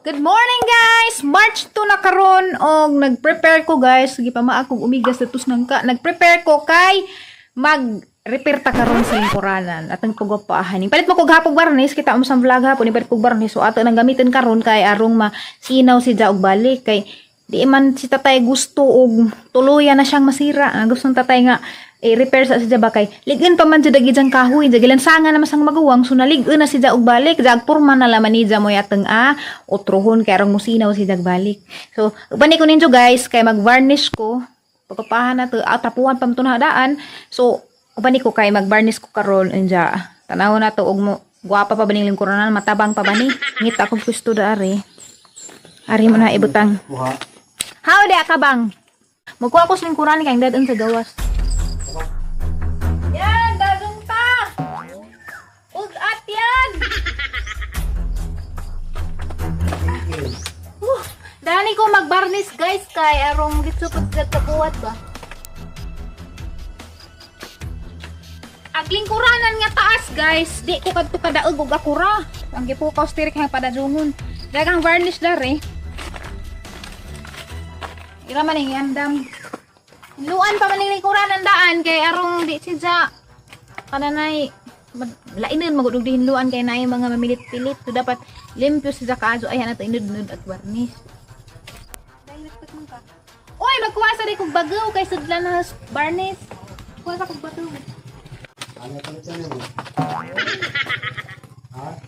Good morning, guys! March 2 na karon og nag-prepare ko, guys. Sige pa maakog umigas datos nang ka. Nag-prepare ko kay mag repair ta karon sa lingkuranan atong pagwapahan. Palit mo kog hapog barnis kita mo sa vlog hapon, ipalit kog barnis, so ato nang gamitin karon kay arong masinaw si og balik kay di man si tatay gusto og tuluyan na siyang masira. Ang gusto ng tatay nga i-repair sa siya ba kay ligin pa man jud agi diyang kahoy, dya gilansangan na masang maguwang, so nalig-on na siya og balik jag porma na laman ni mo yateng a otrohon kay arong musinaw si jag balik. So uban ko ninyo, guys, kay mag-varnish ko pagpapahan na to, trapuhan pa man to na daan. So uban ko kay mag-varnish ko karon anja tanaw na to og mo gwapa pa ba ning lingkuranan, matabang pa ba ni ngita akong pwesto da ari ari mo na ibutang. Buha. How di ka bang? Magkuha ko sa lingkuran kay ang dadon sa gawas. Yan, dagong ta. Ug at yan. Dani ko magbarnis, guys, kay arong gitsupot sa kabuhat ba. Ag lingkuranan nga taas, guys, di ko kadto kadaog og akura. Ang gipukaw stirik hang padadungon. Dagang varnish dare. Ira man ning yandam. Luan pa man ning lingkuranan daan kay arong di siya kananay lainon magud og dihinluan kay naay mga mamilit-pilit. So dapat limpyo siya kaayo ay nato inudnud at varnish. Oy, magkuha sa di kog bagaw kay sudlan na varnish. Kuha sa kog bagaw. Ano palitan mo? Ha?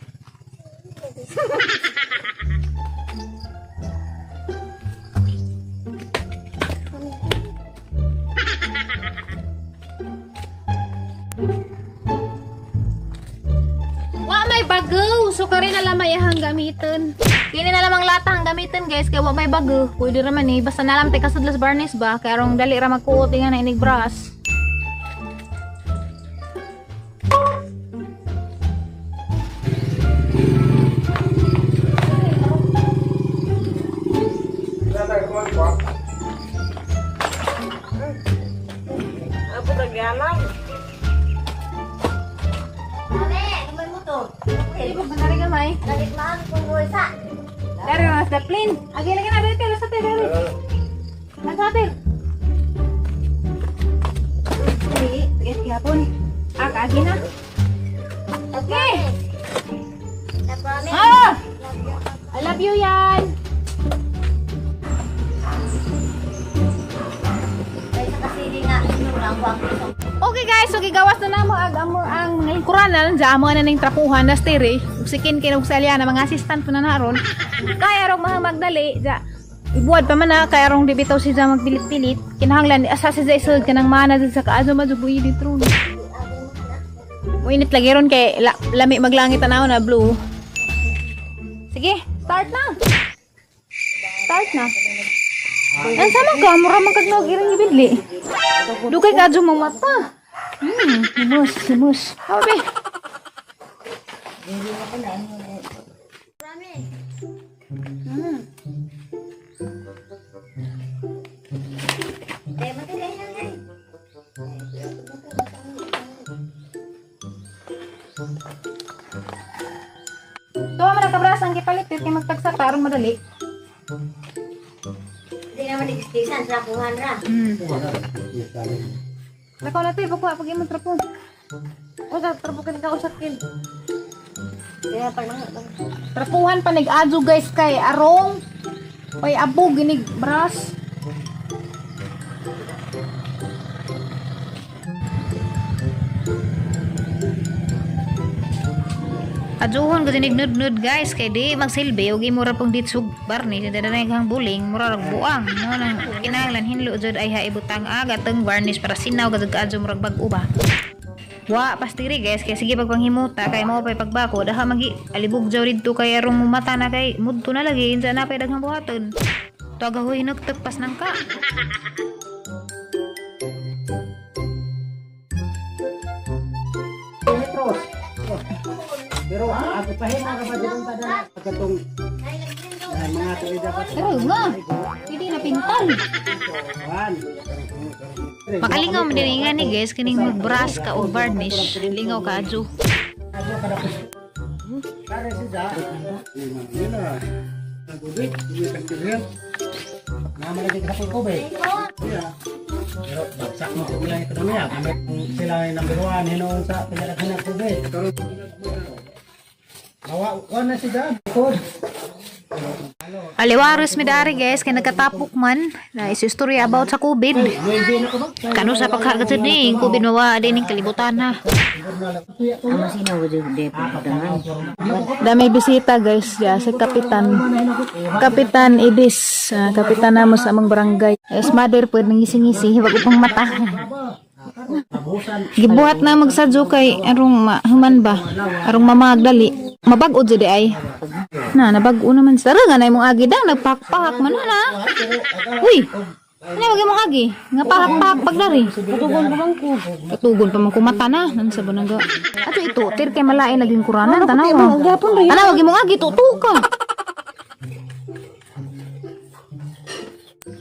Wa may bagaw. So kari na lamay ahang gamiton. Kini na lamang lata ang gamiton, guys, kay wa may bagaw. Pwede ra man eh basta na lang tay kasudlas varnish ba kay arong dali ra magkuot nga na inig brush. Mami, kamay mo to. Di ba banari gamay? Lagit maan kung sa. Dari na sa plane. Agi lagi na dito sa dali. Nasa hotel. Dili, sige gihapon. Ah, kaagi na. Okay. Mami. Ah! I love you yan. Kaysa kasi nga, ang wag ko. Okay guys, so gigawas na namo ag amo ang mga lingkuranan sa amo na ning trapuhan na stiri. Ug sikin kay og salya na mga assistant po na naron. Kay arong mga magdali ja. Ibuad pa man na kay arong di bitaw siya magpilit-pilit. Kinahanglan asa siya isod kanang mana dito sa kaaso majubuy dito. Muinit lagi ron kay lami maglangit tanaw na blue. Sige, start na. Start na. Ang sama ka, mura man kag iring ibidli. Dugay ka mo mata. Limos, limos. Habi. Eh, matigay na nga eh. Tuwa man ang kabras ang gipalit kay magtagsa ta aron madali. Hindi naman nag-istisan sa kuhan ra. Yes, dali. Nakaw na to, ipakuha pag imong trapo. O, sa trapo ka nagkausakin. Kaya pag mga... Trapuhan pa nag-adyo, guys, kay arong may abo ginig bras. Adjuhon ko dinig nud-nud, guys, kay di magsilbi og imo ra pong ditsug varnish dada na kang buling mura rag buang no nang kinahanglan hinlo jud ay haibutang aga teng varnish para sinaw gud kaadyo murag bag-o ba. Wa pastiri, guys, kay sige pagpanghimuta kay mao pay pagbako daha magi alibog jaw didto kay arong mata na kay mudto na lagi insa na pay daghang buhaton. Tuag ako hinugtog pas nang ka. Metros. Pero ako pahina ka ba dito pa dala? Pagkatong mga tuwi dapat. Pero nga, hindi na pintal. One. Makalingaw man din nga ni, guys, kining mag-brush ka o varnish, lingaw ka adyo. Pare si Ja. Yun na. Pero bagsak mo kung ilang ekonomiya. Gamit sila ay number one, hinuon sa pinalaghan ng tubig. Bawa, kuha na si Dad. Kod. Aliwaros mi dari guys kay nagkatapok man na is istorya about sa COVID. Kano sa pagkagatid ni COVID mawa din ning kalibutan na. Amo sino wujud de padangan. Dami bisita guys ya si Kapitan. Kapitan Idis, kapitan namo sa among barangay. Es mother pud nangisi-ngisi wag upang mata. Gibuhat na magsadyo kay arong mahuman ba? Arong mamagdali. Mabag-o jud di ay. Na nabag-o naman sa nga na imong agi dang nagpakpahak man na. Uy. Ano wag imong agi? Nga pahak-pahak pagdari. Tugon pa man ko. Katugon pa man kumata na. Nan sa banaga. Ato ito, tir kay malain naging kuranan tanawa. Tanawa imong agi tutu ka.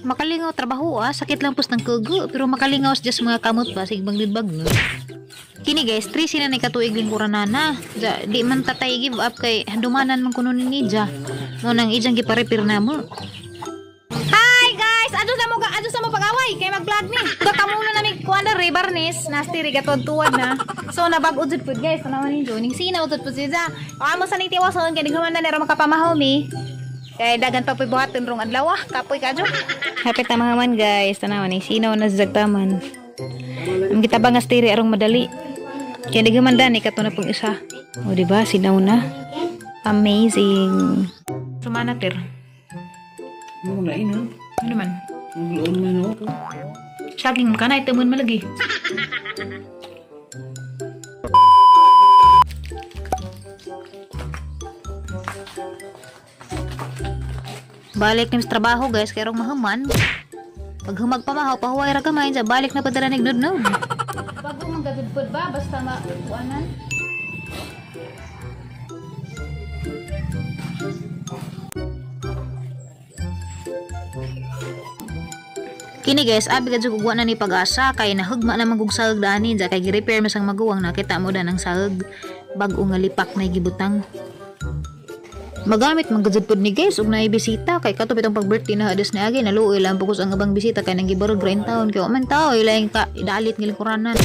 Makalingaw trabaho ah, sakit lang pus ng kugo, pero makalingaw sa mga kamot ba, sigbang libag no. Kini guys, 3 sila ni katuig lingkuranana. Ja, di man tatay give up kay handumanan man kuno ni Nija. Mo nang ijang giparepair na mo. Hi guys! Adto sa mo ka, adto sa mo pag-away kay mag-vlog ni. Kakamuno na mi kuan na barnis, nasty ri gatuad-tuad na. So nabag-o jud pud guys, tanawan ninyo ning sinaw jud pud siya. Amo sa ning tiwason kay naghuman na nero makapamahaw mi. Kay dagan pa po'y buhaton rong adlaw ah, kapoy kadyo. Hapit na mga man guys, tanawan ning sinaw na zagtaman. Ang kita ba nga stiri arong madali. Kaya di gumanda ni kato na pong isa. O di ba sinaw na. Amazing. Sumana ter. Ano na ino? Ano man? Ang man oh. Saging ka na itamon malagi. Balik ni sa trabaho guys, kay rong mahuman. Pag humag pa mahaw, pahuway ra gamay sa balik na padala ni nudnod. Bago man gadudpod ba basta makuanan. Kini guys, abi ka jud og wa na ni pag-asa kay nahugma na man kog saag dani ja kay gi-repair man sang maguwang nakita mo dan ang saag bag-o nga lipak na gibutang. Magamit man gud pud ni guys og naay bisita kay kato bitong pag birthday na hadas ni agi naluoy lang pugos ang abang bisita kay nang gibarog ra in taon kay wa man tao ilaing ka idalit nga lingkuranan.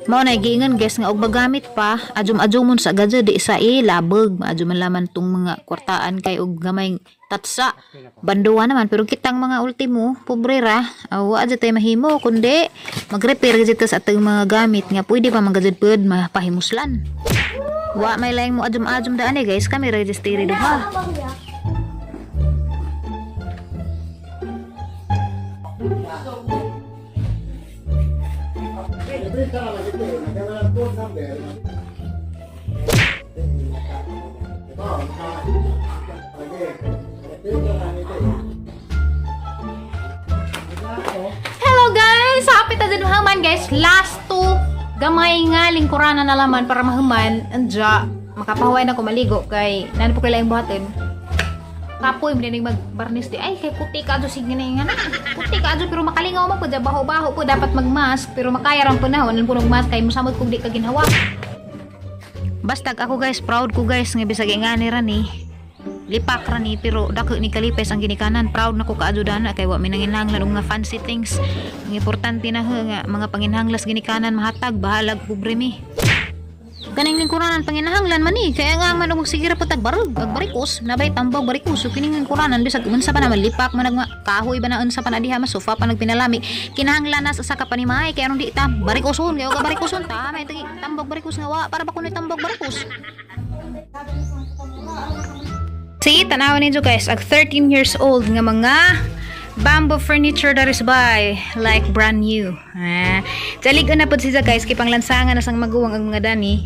Mao na giingon guys nga og magamit pa adjum-adjumon sa gadyo di sa ilabog maadyo man laman tong mga kwartaan kay og gamay tatsa banduwa naman pero kitang mga ultimo pobre ra wa jud tay mahimo kundi mag-repair gid ta sa atong mga gamit nga pwede pa man gajud pud mapahimuslan. Wa may laing mo adjum-adjum daan eh guys, kami registry duha. Hello guys! Happy ta din mahuman guys. Last two gamay nga lingkuranan na laman para mahuman. Anja, makapahuway na ko maligo kay nano po kailangang buhatin. Kapoy mo din magbarnis di. Ay, kay puti ka adyo sige na nga na. Puti ka adyo pero makalingaw mo po baho-baho po dapat magmask pero makaya ram po na po mask kay musamot kung di ka ginhawa. Basta ako guys, proud ko guys nga bisag ingani ra ni. Lipak ra ni pero dako ni kalipes ang ginikanan. Proud na ko kaadyo dana kay wa mi nanginahanglan og mga fancy things. Ang importante na ho nga mga panginahanglas ginikanan mahatag bahalag pobre mi. Kaning lingkuranan panginahanglan man ni kaya nga man og sige ra pud tag barog ag barikos nabay tambag barikos so kining lingkuranan bisag unsa pa naman lipak man nagma kahoy ba na unsa pa na diha mas sofa pa nagpinalami kinahanglan na sa usa ka panimay kay aron di ta barikoson kay og barikoson ta may tagi tambag barikos nga wa para ba kuno tambag barikos. See, tanawan ninyo guys, ag 13 years old nga mga bamboo furniture that is by like brand new. Ah, Daligo na pud siya guys kay panglansangan na sang maguwang ang mga dani.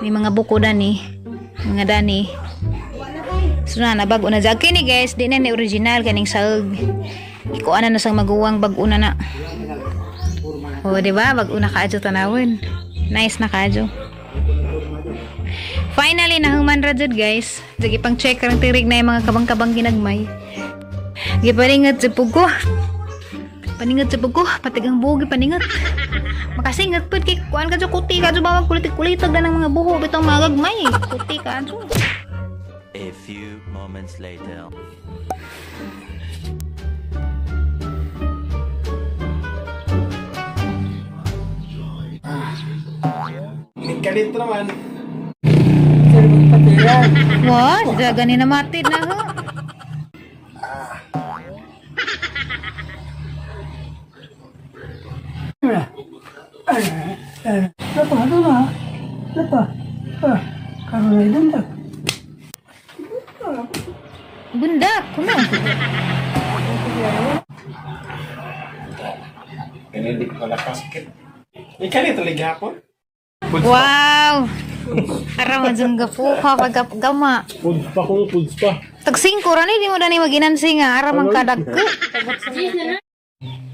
May mga buko dani, mga dani. So na nabag-o na jag kini guys, di na ni original kaning saog. Ikuan na na sang maguwang bag-o na na. Oh, di ba? Bag-o na kaadyo tanawon. Nice na kaadyo. Finally, nahuman ra jud guys. Sige pang check ang tirig na yung mga kabang-kabang ginagmay. Gipaningat sa pugo. Paningat sa pugo, patig ang bugi paningat. Makasingat pud kay kuan ka jud kuti ka jud bawang kulit-kulitag na ng mga buho bitong mga gagmay. Kuti ka jud. A few moments later. Nagkalit naman. Wow, daga ni na matid na ho. Napa, napa, napa. Ah, karon ay dundak. Bundak, kuno. Hindi ko pala pasakit. Ikalit ulit hapon. Wow! Ara man po ka pagkagama. Puds pa ko, puds pa. Tag 5 ra ni di mo dani maginansi nga ara man kadagko.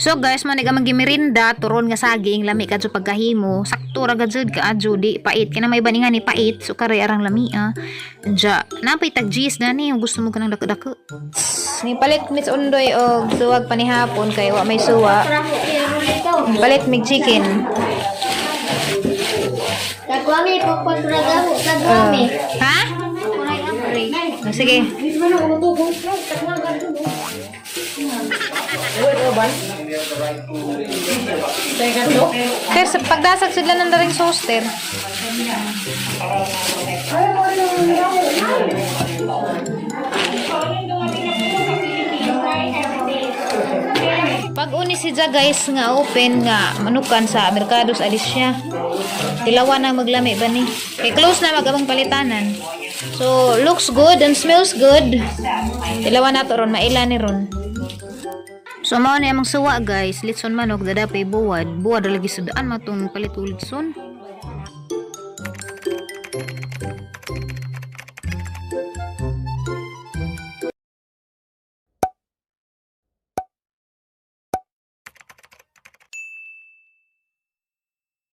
So guys, man ang gimirinda turon nga saging lami kadto pagkahimo. Sakto ra gad jud kaadyo di pait kina may baningan ni pait so kare arang lami ah. Diya, napay tag G's gani kung gusto mo kanang dako-dako. Ni palit mis undoy og suwag panihapon kay wa may suwa. Palit mig chicken. Tagwami, pagpagragaho, tagwami. Ha? Ah, sige. Ter, sa pagdasag sila ng daring sauce, ter. Pag uni si Ja guys nga open nga manukan sa Mercado sa Alicia. Tilawa na maglami ba ni? Kay close na magamang palitanan. So looks good and smells good. Tilawa na to ron maila ni ron. So mao ni among suwa guys, litson manok dadapay buwad. Buwad ra lagi sudaan matong palit litson.